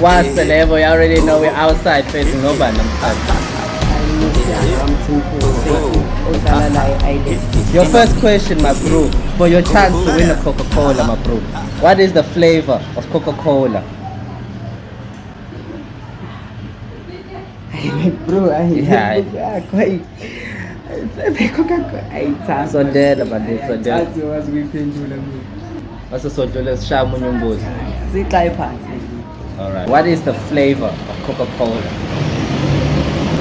What's the level? You already know we're outside facing nobody namhlanje. Odlala la e-Island. Your first question, my bro, for your chance to win a Coca-Cola, my bro. What is the flavor of Coca-Cola? Bro, Yeah. ayithandi. Sondela, man, sondela. Ayithandi wazi ukuyiphendula mina. Mase sodlule sishaya omunye umbuzo. Sixaye phansi. All right. What is the flavor of Coca-Cola?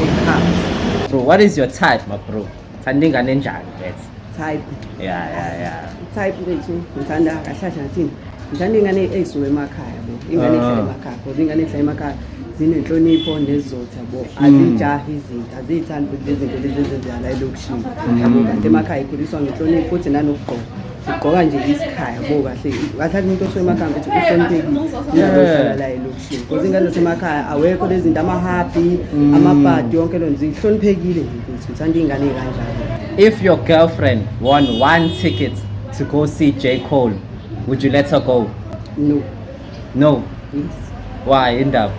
Ekhaya. Bro, what is your type, my bro? Thanda ingane enjani, bet? Type. Yeah. Type lethu ngithanda kahle kahle ngathini? Ngithanda ingane ey'suka emakhaya yabo. Ingane Ah. ehlala emakhaya because ingane ehlala emakhaya zinenhlonipho nesizotha yabo. Azijahi izinto, aziyithandi futhi lezi zinto lezi ezenzeka la elokishini. Yabo kanti emakhaya ikhuliswa ngenhlonipho futhi nanokugqoka. Sigqoka nje isikhaya yabo kahle. Kahle umuntu osuka emakhaya mfethu uhloniphekile. Unohlala la elokishini. Because ingane zasemakhaya awekho lezi zinto amahappy, amabhadi yonke loo nto zihloniphekile nje mfethu. Ngithanda iy'ngane ey'kanjalo. If your girlfriend won one ticket to go see J. Cole, would you let her go? No. No. Yes. Why? Indaba.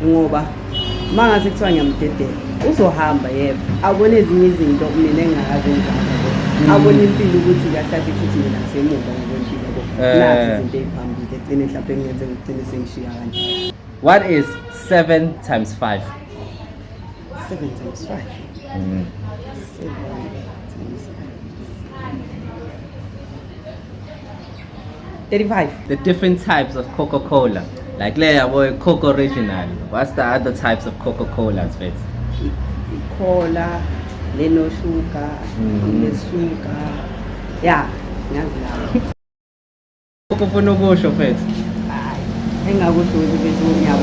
Ngoba uma ngase kuthiwa ngiyamdedela uzohamba yebo abone ezinye izinto mina engingakazenzanga yabo abone impilo ukuthi kahle kahle futhi mina ngisemuva ngokwempilo yabo nazi izinto ey'phambili egcine mhlawumpe ngenze ngigcine sengishiya kanje. What is 7 times 5? 7 times 5. 7 times 5, 35. The different types of Coca-Cola. Like Leia boy, Coke Original. What's the other types of Coca-Colas, mate? Ikhola lenoshuga, inesuga ya ngazi lawo. Ufuna ukusho mfethu? Hayi, engakusho ukuthi mfethu ngiyabonga.